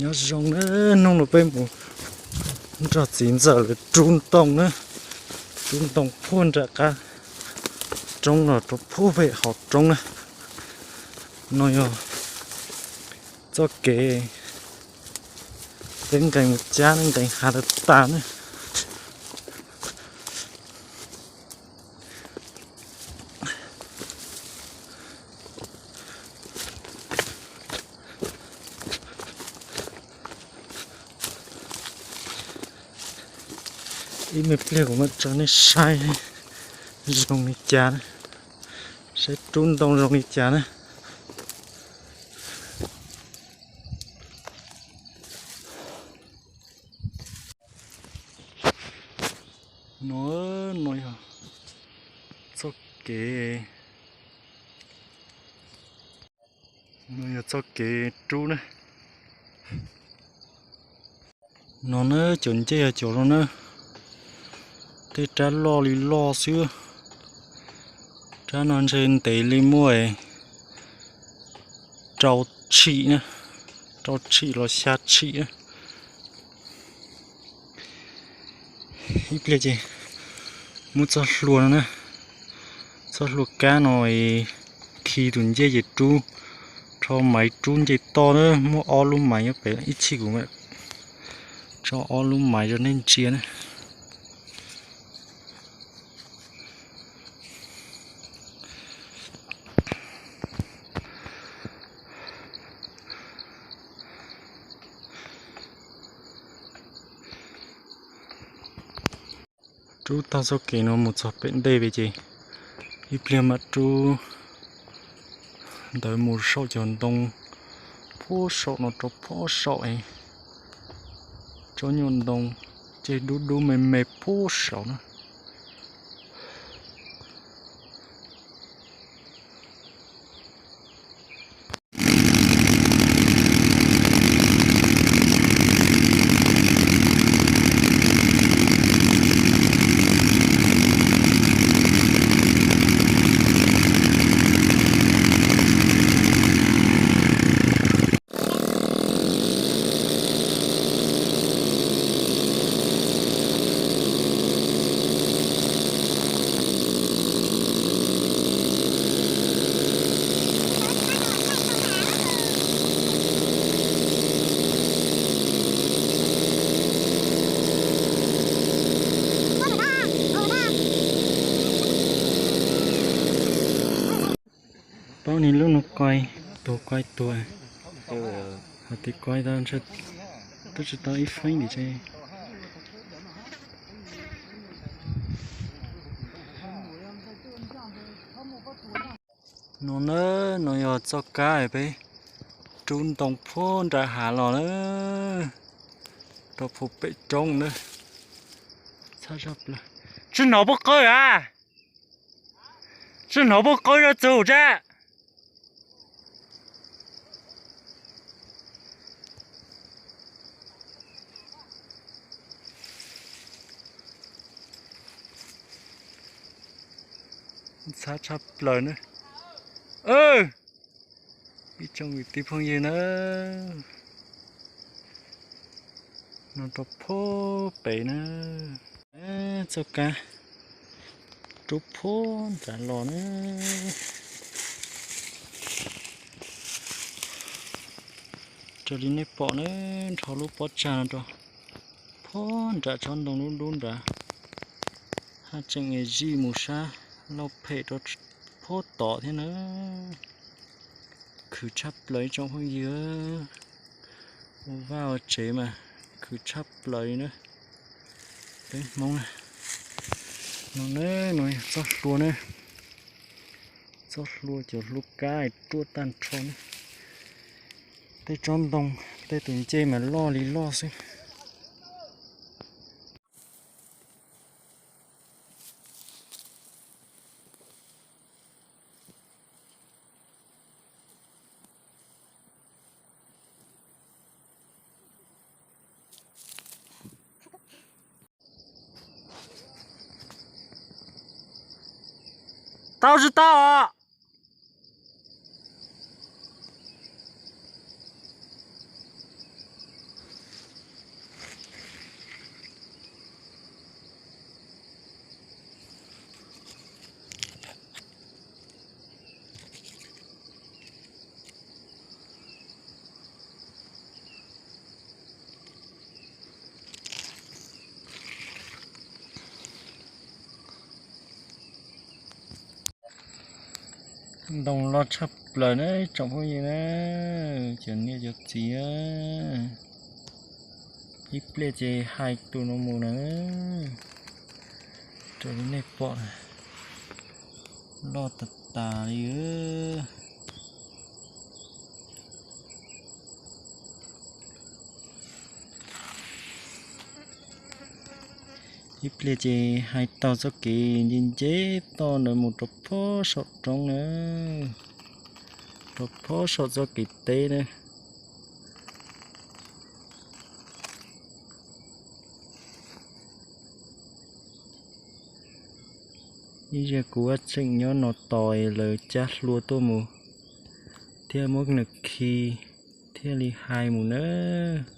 Nyob zoo na, hnub no peb mus nrog txiv ntxawm lawv rub ntoo na, rub ntoo puag nram qab roob los rau puag pem hauv roob na. No yog txoj kev peb nqes mus cab ne, nqes hav tas tas na. Ib me pliag kuv mam tso nej saib zoo li cas, saib rub ntoo zoo li cas na. No, no yog txoj kev, no yog txoj kev rub na. No na, cov ncej yog cov no na, tej rab loj li loj xwb. Rab no ntshe ntev li muaj rau tshim na, rau tshim los xya tshim na. Ib pliag ces muab txoj hlua no na, txoj hlua kab no khi tus ncej ces rub, rho maiv rub nce toj na, muaj ob lub maiv nyob pem, ib chim kuv mam tso ob lub maiv rau nej ntsia na. Rub tag txoj kev no mus txog pem ntej pem ces ib pliag mam rub ntawd mus saum cov ntoo, puag saum no rau puag saum es tsob nyuag ntoo ceg dub dub me me puag saum na. Paub niag lub no koi tuag koi tuag, hais tias koi tau, twb tsis tau ib feeb li ces. No na, no yog txoj kab peb rub ntoo puag nram hav los na, rau puag pem roob na. Tsis hnov puag qw a, tsis hnov puag qw rau txug tsam. Ntxhab tshaj plaws na. Ib tsoom kwv tij phooj ywg na, no rau puag pem na, txoj kab rub puag nram los na. Raws li nej pom na, nrho lub pob tsag no rau puag nram tsob ntoo dub dub nrad, haj tseem zij mus sab lauj phem rau puag tod thiab na. Khwv tshaj plaws ib tsoom phooj ywg, ua vaj ua tsev mas khwv tshaj plaws li na. Peb Hmoob na, no na, no yog txoj hlua na, txoj hlua cov hlua kab ruaj tag nrho na. Tej tsob ntoo, tej tus ncej mas loj li loj xwb. Tau tsis tau os? Ntoo loj tshaj plaws na tsoom phooj ywg na, cov niam cov txiv, ib pliag ces hais tus no mus na, raws li nej pom na, loj tas tas li. Ib pliag ces hais taug txoj kev nce nce toj ntawd mus rau pob saum roob na, rau pob saum txoj kev teb na. Ib zaug kuv vaj tseem nyob no tos lawv cab hlua tuaj mus thiaj muab nws khi thiaj li hais mus nawb.